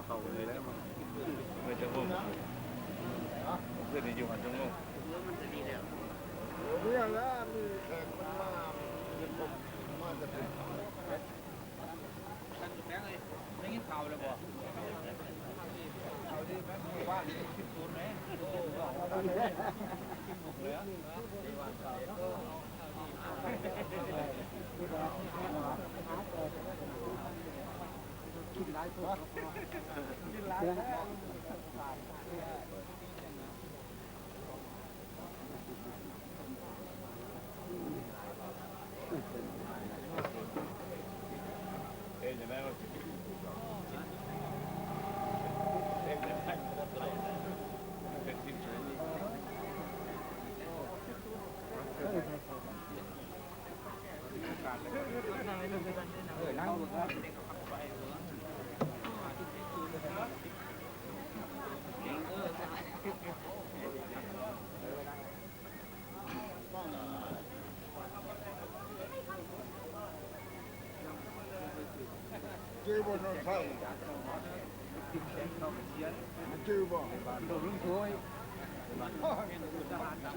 ເຂົາເລີຍແລ້ວ ເພິ່ນຈະໂຮມ ເພິ່ນຊິຢູ່ຫັ້ນຈັກໂມງ. ເມື່ອລະມີແຂກມັນມາ ມີຄົນມາຈາກ ທ່ານສະແປງເອີຍ ໄດ້ຍິນຂ່າວແລ້ວບໍ່? ຂ່າວດີແມ່ນມື້ວານນີ້ ສິບສູນເດ້ ເອີ ເອີ ເອີ ກິນຫຼາຍໂພດ ກິນຫຼາຍແລ້ວ. ເຈົ້າບໍ່ນອນໄຟ ເຈົ້າບໍ່ ໂດນລຸງໂທຍ ທະຫານນຳ.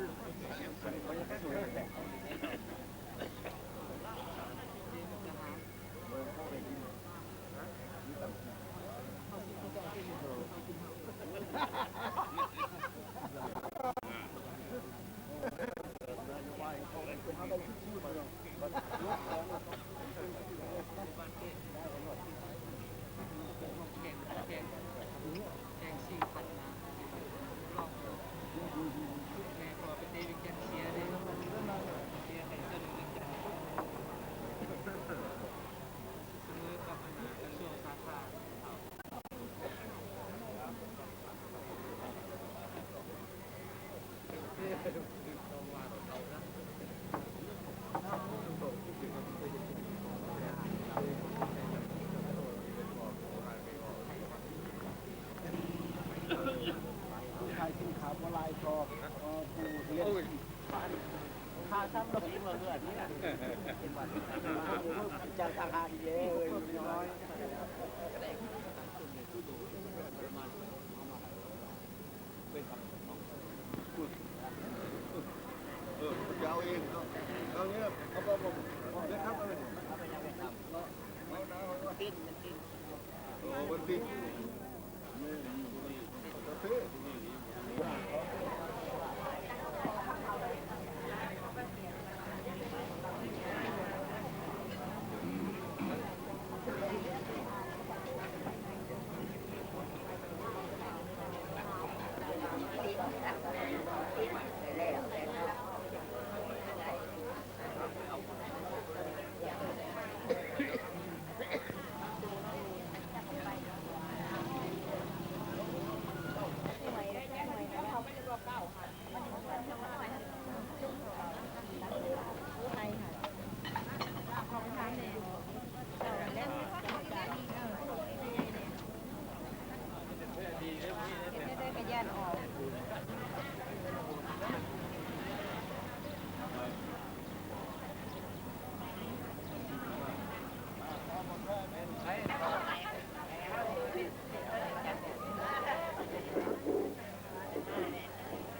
ຂາຍສິນຄ້າບໍ່ຫຼາຍພໍ ເອີ ຜູ້ເຮັດ ຂ້າຊ້ຳລະປີເມື່ອເຮືອນນີ້ນະ ເປັນຫວັດ ຈາກທາງຫາອີກແລ້ວ ເອີຍ ນ້ອຍ ເອີ ເຈົ້າເອງເນາະ ເອົານີ້ ເອົາບໍ່ ບໍ່ ບໍ່ໄດ້ທຳເອົານີ້ ເອົາໄປຍັງໄປທຳ ເອົານະ ເອົານະ ເປັນ ເປັນ ເອີ ມັນຕິດ.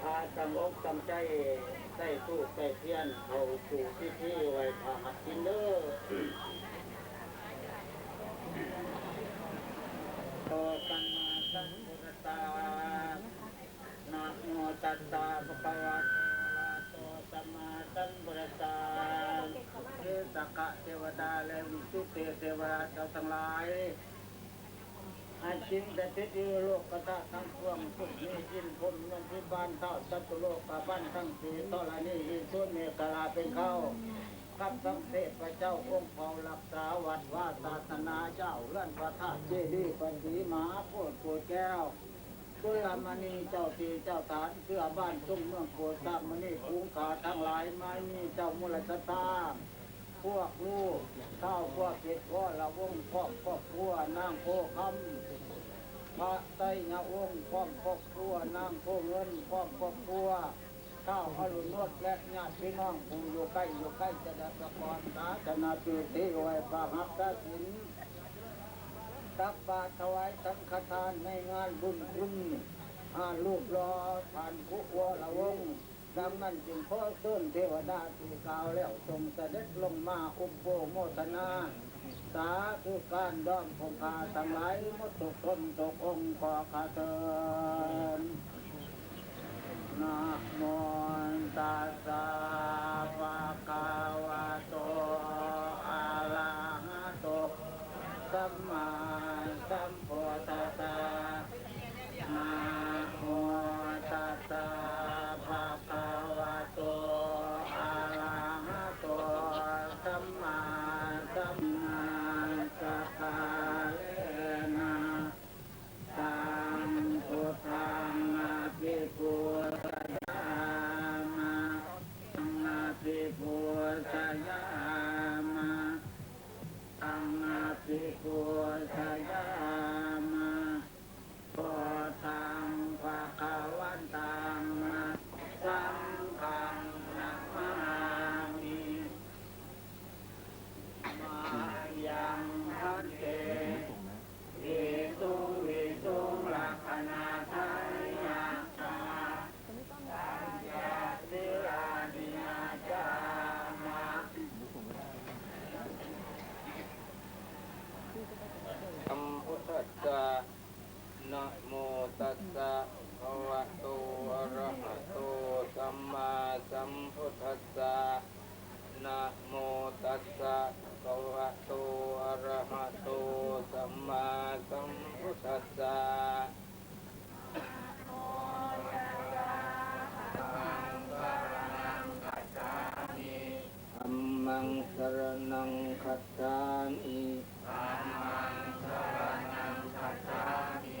ພາຕັ້ງອົກຕັ້ງໃຈ ໃຊ້ທູບໃຊ້ທຽນ ເຂົ້າສູ່ພິທີໄຫວ້ພະຫັດກິນເດີ້. ໂຕ ສຳມາສຳພຸດທັດສະ ນະໂມຕັດສະ ພະຄະວະໂຕ ອະລະຫະໂຕ ສຳມາສຳພຸດທັດສະ. ເທສະກະເທວະດາ ແລະ ວິສຸດເທເທວະດາເຈົ້າທັງຫຼາຍ ໃຫ້ສິ່ງສະຖິດຢູ່ໂລກກະທາດທັງປວງ ສຸກມີອິນພົມຍົມພິບານ ທ້າວຈະຕຸໂລກະບານທັງສີ່ທໍລະນີ ອິນສຸເມກະລາເປັນເຄົ້າ ກັບທັງເທບພະເຈົ້າອົງເຝົ້າຮັກສາວັດວາສາສະໜາ ເຈົ້າເຮືອນພະທາດເຈດີ ພະສີມະຫາໂພດໂພແກ້ວ ຈຸລະມະນີ ເຈົ້າທີ່ເຈົ້າຖານເຊື້ອບ້ານຊົງເມືອງໂກດຊາກມະນີ ຝູງຂ້າທັງຫຼາຍ ມາມີເຈົ້າມູລະສັດທາ ພວກລູກ ທ້າວ ພວກເພັດ ວໍລະວົງ ພ້ອມຄອບຄົວ ນາງໂພຄຳ ພະໄຊຍະວົງ ພ້ອມຄອບຄົວ, ນາງໂພເງິນ ພ້ອມຄອບຄົວ, ທ້າວອະລຸນົດ ແລະ ຍາດພີ່ນ້ອງຜູ້ຢູ່ໃກ້ຢູ່ໄກ ຈະໄດ້ປະກອບສາສະໜາພິທີ ໄຫວ້ພະຮັກສາສິນ ຕັກບາດຖວາຍສັງຄະທານໃນງານບຸນຄຸນ ອາ ຮູບຫຼໍ່ທ່ານຄຸວລະວົງ. ດັ່ງນັ້ນຈຶ່ງຂໍເຊີນເທວະດາທີ່ກ່າວແລ້ວ ຈົ່ງສະເດັດລົງມາອຸບໂອໂມທະນາ ສາທຸການດ້ອມຜູ້ຂ້າທັງຫຼາຍໝົດທຸກຄົນທຸກອົງ ຂໍການເຊີນ. ນະໂມຕັດສະ ພະຄະວະໂຕ ອະລະຫະໂຕ ສຳມາສຳພຸດທັດສະ. ນະໂມຕັດສະ ພະຄະວະໂຕ ອະລະຫະໂຕ ສຳມາສຳ ນະ ສະກາເລນະ ຕັງ ພຸດທັງ ອະພິປູຊະຍາມະ ທັງ ອະພິປູຊະຍາມະ ທັງ ອະພິປູຊະຍາມະ. ພຸດທັງ ພະຄະວັນຕັງ ສັງຄັງ ນະມາມິ ມາຍັງ ພັນເຕ ວິສຸງ ວິສຸງ ລັກຂະນະໄຕຍະ ປັນຈະ ສິລານິຍາຈາມະ. ສຳພຸດທັດສະ ນະໂມຕັດສະ ພະຄະວະໂຕ ອະລະຫະໂຕ ສຳມາສຳພຸດທັດສະ. ນະໂມຕັດສະ ພະຄະວະໂຕ ອະລະຫະໂຕ ສຳມາສຳພຸດທັດສະ. ທຳມັງ ສະລະນັງ ຄັດສາມິ. ທຳມັງ ສະລະນັງ ຄັດສາມິ.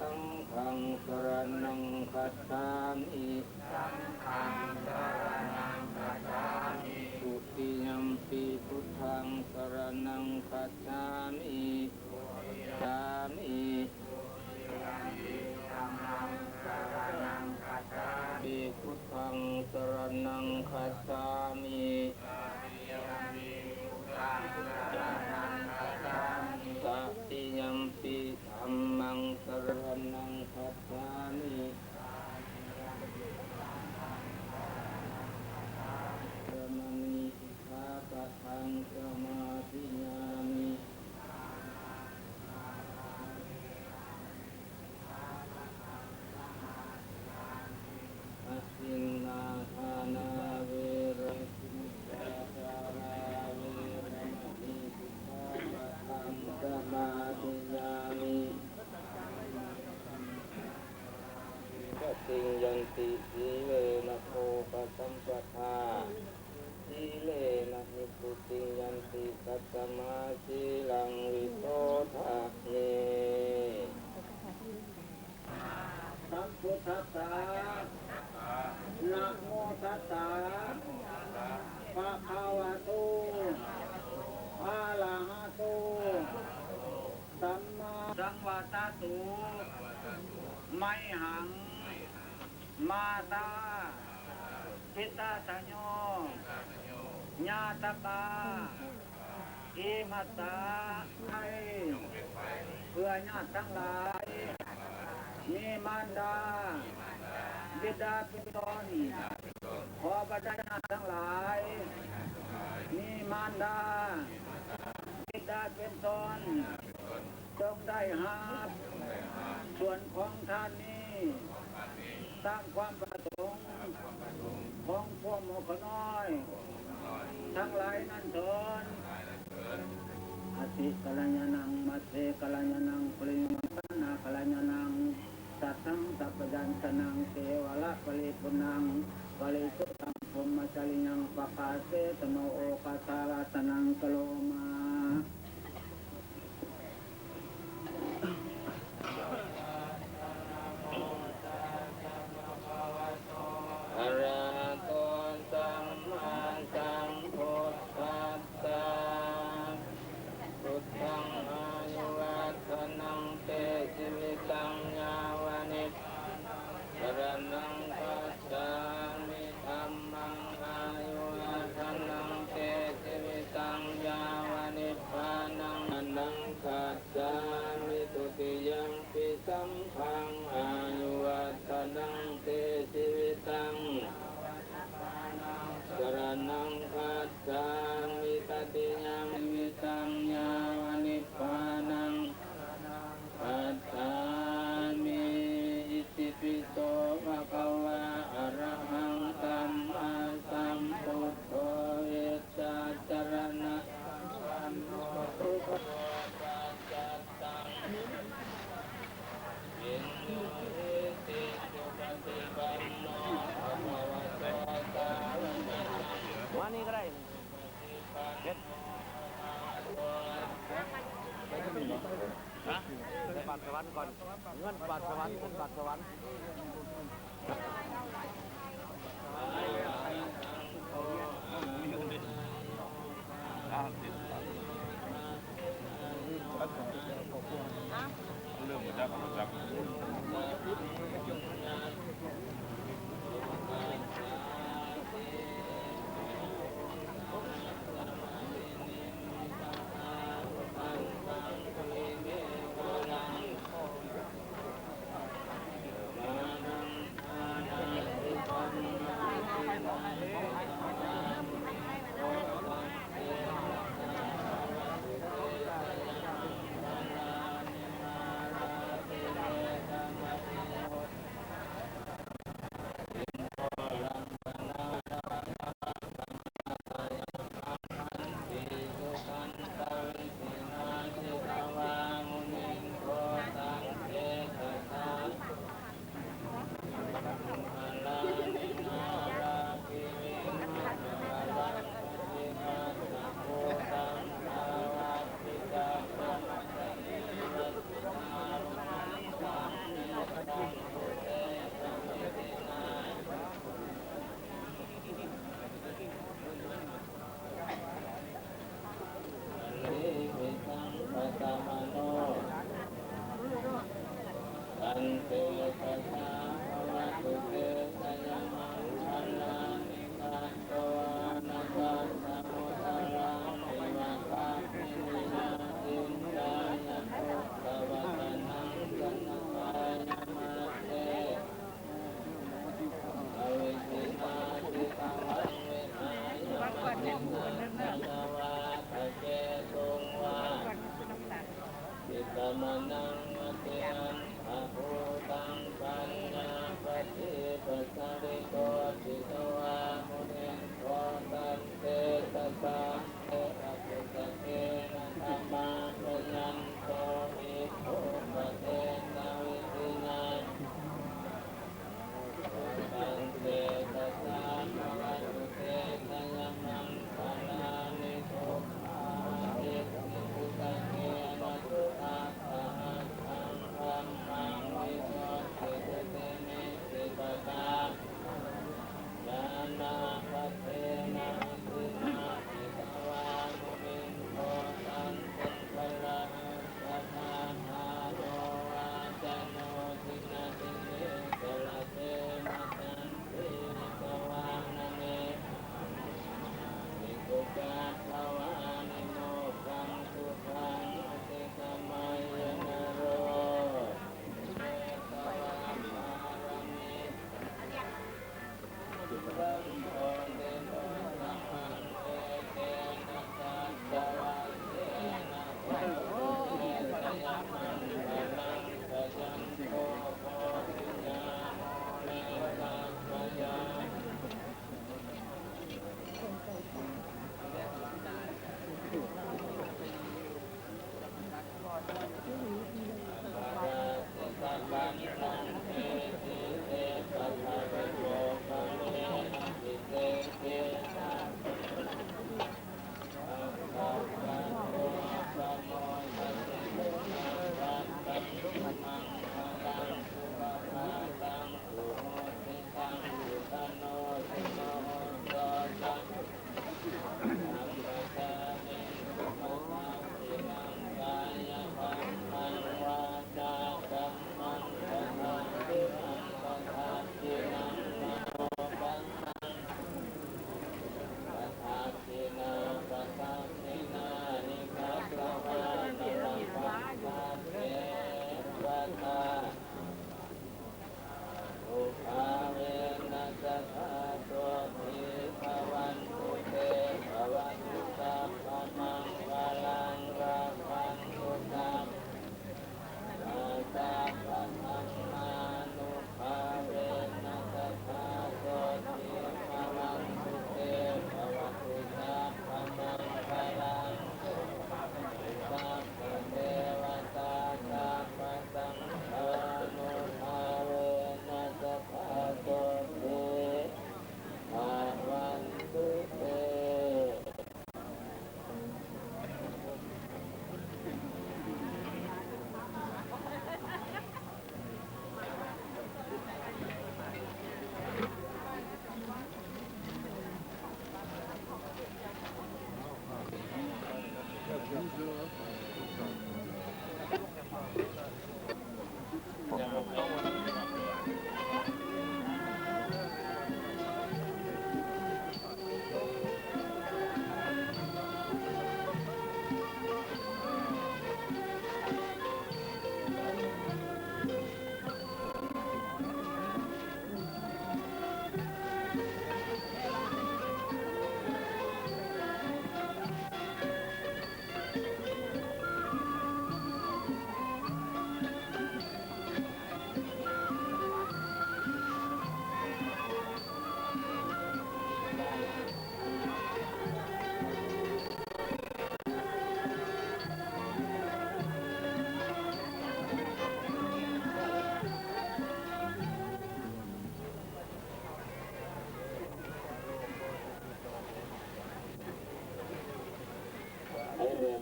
ສັງຄັງ ສະລະນັງ ຄັດສາມິ. ສັງຄັງ ສະລະນັງ ຄັດສາມິ. ທຸຕິຍຳປີ ພຸດທັງ ສະລະນັງ ຄັດສາມິ. ສາມິ. ທຳມັງ ສະລະນັງ ຄັດສາມິ. ພຸດທັງ ສະລະນັງ ຄັດສາມິ. ຕະຕິຍຳປີ ທຳມັງ ສະລະນັງ ຄັດສາມິ. ເວລະມະນີ ສິກຂາປະທັງ ສະມາທິຍາມິ. ອະທິນນາທານາ ເວລະ ສິກຂາປະທັງ ສະມາທິຍາມິ. ອະທິນນາທານາ ເວລະ ສິກຂາປະທັງ ສະມາທິຍາມິ. ຂະຕິງ ຍັນຕິ ສີເລນະ ໂພຄະສຳປະທາ ສີເລນະ ນິບພຸຕິງ ຍັນຕິ ຕັດສະມາ ສີລັງ ວິໂສທະເມ. ສຳພຸດທັດສະ ນະໂມຕັດສະ ພະຄະວະໂຕ ອະລະຫະໂຕ ສຳມາ ສັງວາສາຕຸ ໄມຫັງ ມາຕາ ປິຕາສະໂຍ ຍາຕະກາ ອິມັດສະ ໃຫ້ ເພື່ອຍາດທັງຫຼາຍ ມີມານດາ ບິດາເປັນຕົ້ນ ຂໍບັນດາຍາດທັງຫຼາຍ ມີມານດາ ບິດາເປັນຕົ້ນ ຈົ່ງໄດ້ຮັບສ່ວນຂອງທານນີ້ ຕາມຄວາມປະສົງຂອງພວກໝູ່ຂ້ານ້ອຍທັງຫຼາຍນັ້ນເທີ້ນ. ອະຕິກັນລະຍານັງ ມັດເທກັນລະຍານັງ ປະລິນິບພານະກັນລະຍານັງ ສັດທັງສັບພະຍັນຊະນັງ ເຄວະລະປະລິພຸນນັງ ປະລິສຸດທັງ ພົມມະຈະລິຍັງ ປະກາເສຕະໂນ ໂອຄະທາລະສະນັງ ກະໂລມາ. ອະລະຫະໂຕ ສຳມາສຳພຸດທັດສະ ພຸດທັງ ອາຍຸ ໃສ່ບາດສະຫວັນກ່ອນ ເງິນບາດສະຫວັນ ເງິນບາດສະຫວັນ. ເລີ່ມຮູ້ຈັກ ຮູ້ຈັກ.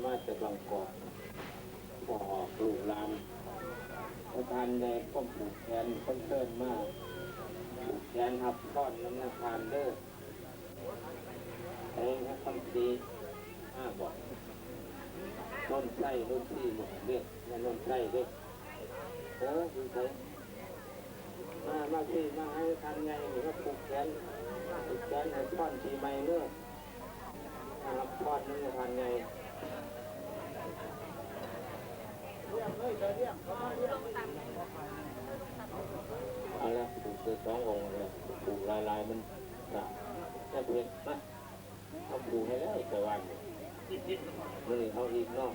ມາແຕ່ບາງກອກ ພໍ່ອອກລູກຫຼານ ປະທານໃຫຍ່ຄວາມຜູກແຂນ ເພິ່ນເຊີນມາຜູກແຂນຮັບພອນນຳນາຍທ່ານເດີ້. ໃສນາຍຄຳສີ ມາບໍ? ນົນໄຊ ນົນຊີບໍ່ເດ້? ແມ່ນນົນໄຊເດ້. ເອີ ຢູ່ໃສ? ມາ ມາພີ້ ມາໃຫ້ທ່ານໃຫຍ່ນີ້ມາຜູກແຂນ ຜູກແຂນໃຫ້ພອນປີໃໝ່ເດີ້. ມາຮັບພອນນຳທ່ານໃຫຍ່. ເອົາລະ ຜູກໄດ້ສອງອົງແລ້ວ ຜູກຫຼາຍໆມັນກະຈະເຜັດນະ. ເອົາຜູກໃຫ້ແລ້ວແຕ່ວ່ານີ້ ມື້ນີ້ເອົາອີກເນາະ.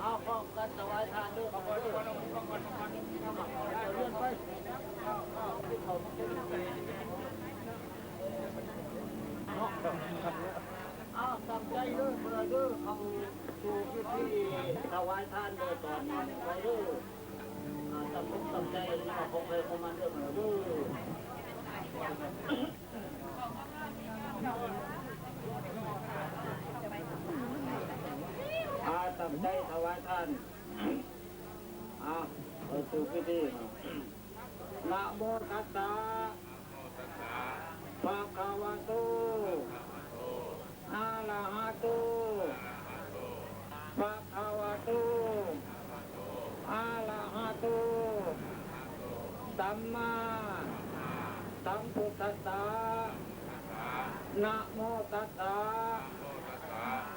ເອົາ ພ້ອມກັນຖວາຍທານເດີ ເດີ ເດີນໄປ ເອົາ ຕັ້ງໃຈເດີ ເດີ ເດີ ເຂົ້າສູ່ພິທີຖວາຍທານເດີ ຕອນນີ້ໄປເດີ ຕັ້ງອົກຕັ້ງໃຈ ເອົາຂອງໃຜຂອງມັນເດີ ເດີ. ອາ ຕັ້ງໃຈຖວາຍທານ ອາ ເຂົ້າສູ່ພິທີ ນະໂມຕັດສະ ພະຄະວະໂຕ ອາລະຫະໂຕ ພະຄະວະໂຕ ອາລະຫະໂຕ ສຳມາສຳພຸດທັດສະ ນະໂມຕັດສະ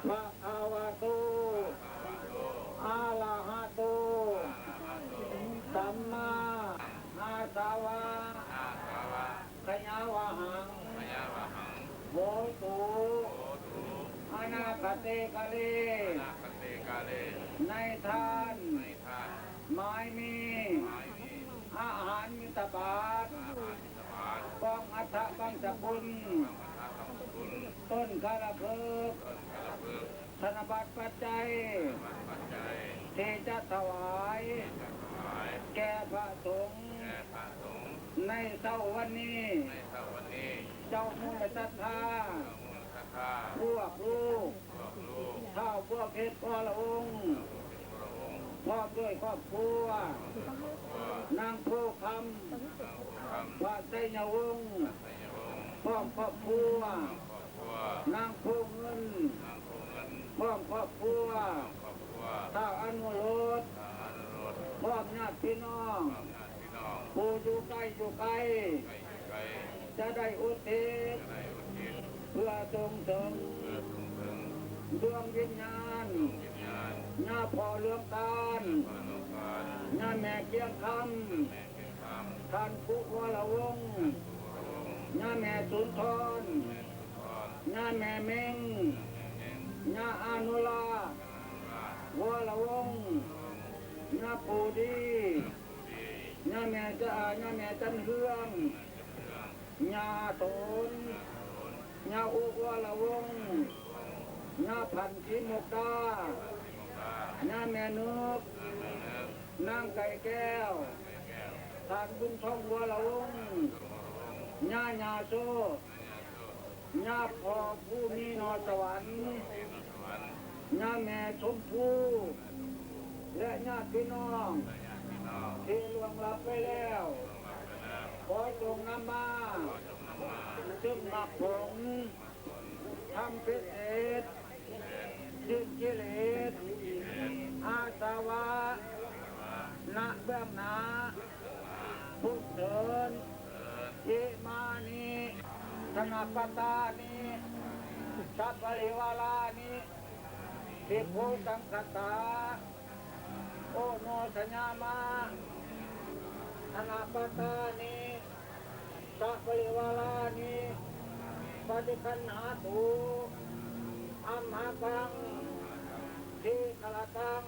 ພະຄະວະໂຕ ອາລະຫະໂຕ ສຳມາອາສະວະ ຂະຍາວະຫັງ ໂຫຕຸ ອະນາຄະເຕກາເລ ໃນທ່ານ ໝາຍມີ ອາຫານບິນທະບາດ ກອງອັດຖະບັງສະກຸນ ຕົ້ນຄາລະພຶກ ທະນະບັດປັດໄຈ ທີ່ຈະຖວາຍ ແກ່ພະສົງ ໃນເຊົ້າວັນນີ້ ເຈົ້າມູນສັດທາ ພວກລູກ ທ້າວບົວເພັດ ວໍລະວົງ ພ້ອມດ້ວຍຄອບຄົວ ນາງໂພຄຳ ພະໄຊຍະວົງ ພ້ອມຄອບຄົວ ນາງໂພເງິນ ພ້ອມຄອບຄົວ ທ້າວອະນຸໂລດ ພ້ອມຍາດພີ່ນ້ອງ ຜູ້ຢູ່ໃກ້ຢູ່ໄກ ຈະໄດ້ອຸທິດ ເພື່ອສົ່ງເສີມ ເພື່ອສົ່ງເສີມ ດວງວິນຍານ ດວງວິນຍານ ຍາພໍ່ເຫຼືອງຕານ ຍາພໍ່ເຫຼືອງຕານ ຍາແມ່ກຽງຄຳ ຍາແມ່ກຽງຄຳ ທ່ານປູ່ວໍລະວົງ ຍາແມ່ສຸນທອນ ຍາແມ່ເມັງ ຍາອະນຸລາດ ວໍລະວົງ ຍາປູ່ດີ ຍາແມ່ຈະ ຍາແມ່ຈັນເຮືອງ ຍາໂຕນ ຍາອຸ ວໍລະວົງ ຍາພັນສີມຸກດາ ຍາແມ່ເໜິກ ນາງໄກ່ແກ້ວ ທ່ານບຸນທອງ ວໍລະວົງ ຍາ ຍາໂຊ ຍາພໍ່ພູມີນອດສະຫວັນ ຍາແມ່ຊົມພູ ແລະຍາດພີ່ນ້ອງທີ່ລ່ວງລັບໄປແລ້ວ ຂໍຈົ່ງນຳມາ ຊຶ່ງໝາກຜົນ ທຳພິເສດ ສິ້ນກິເລດ ອາສະວະ ນະເບື້ອງໜ້າ ພຸ້ນເທີນ ອິມານິ ທະນະປະຕານິ ສັບປະລິວາລານິ ພິກຂຸ ສັງຄະຕາ ໂອໂນຊະຍາມະ ທະນະປະຕານິ ສະປະລິວາລານິ ປະຕິຄັນຫາຕຸ ອັມຫະກັງ ທີຄະລະຕັງ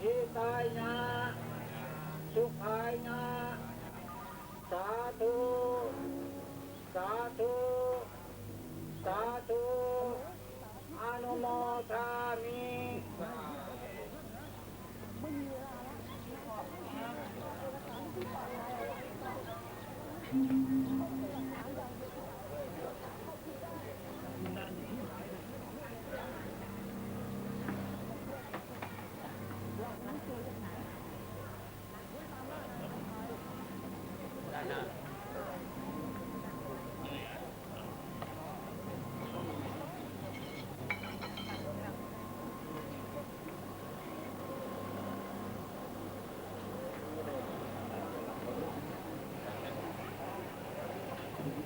ຫິຕາຍະ ສຸຂາຍະ ສາທຸ ສາທຸ ສາທຸ ອະນຸໂມທາມິ.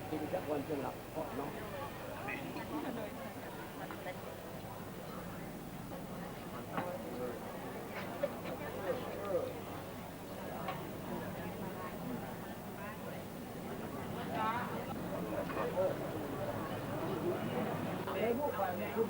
ກິນຈັກວັນຈະຫຼັບເພາະເນາະ.